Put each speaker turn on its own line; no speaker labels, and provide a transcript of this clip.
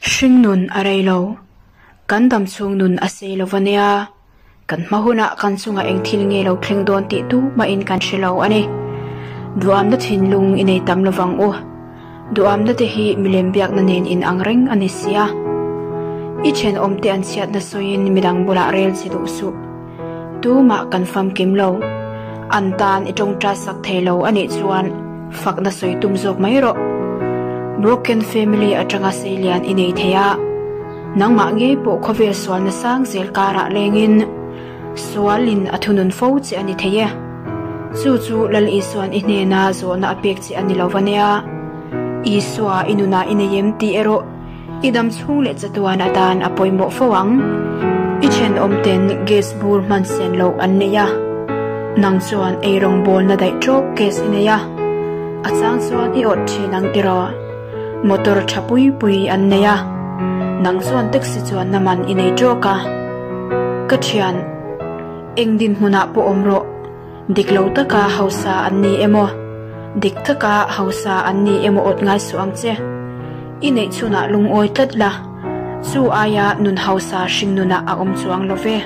Hringnun a rei lo. Kan damchhung nun a sei lo va nia. Kan hma hunah kan chungah eng thil nge lo thleng dawn tih tu mahin kan hre lo a ni. Duhamna thinlung i nei tam lovang u. Duhamna te hi milem biakna nen in ang reng a ni sia. I thenawmte an chhiatna sawiin midang bulah rel che duh suh. Tumah kan famkim lo. An tan i tawngtai sak thei lo a nih chuan fakna sawi tum zawk mai rawh. Broken family atanga seilian i nei thei a. Nangmah ngei pawh khawvel sualna sang zel karah lengin sualin a thunun fo che a ni thei e. Chu chu Lal Isua'n i hnena zawhna a pek che a ni lo va nia. Isua i nunah i nei em tih erawh i dam chhung leh chatuan atan a pawimawh fo ang. I thenawmten gas bur hman sen loh an nei a, nang chuan eirawng bawlna daih tawp gas i nei a, a chang chuan i awt thin ang tiraw? Motor tha pui pui an nei a, nang chuan taxi chuanna man i nei tawk a. Ka thian, eng dinhmunah pawh awm rawh, dik lo taka hausa an ni emaw, dik taka hausa an ni emaw awt ngai suh ang che. I neih chhunah lungawi tlat la, chu aia nun hausa hringnunah a awm chuang lo ve.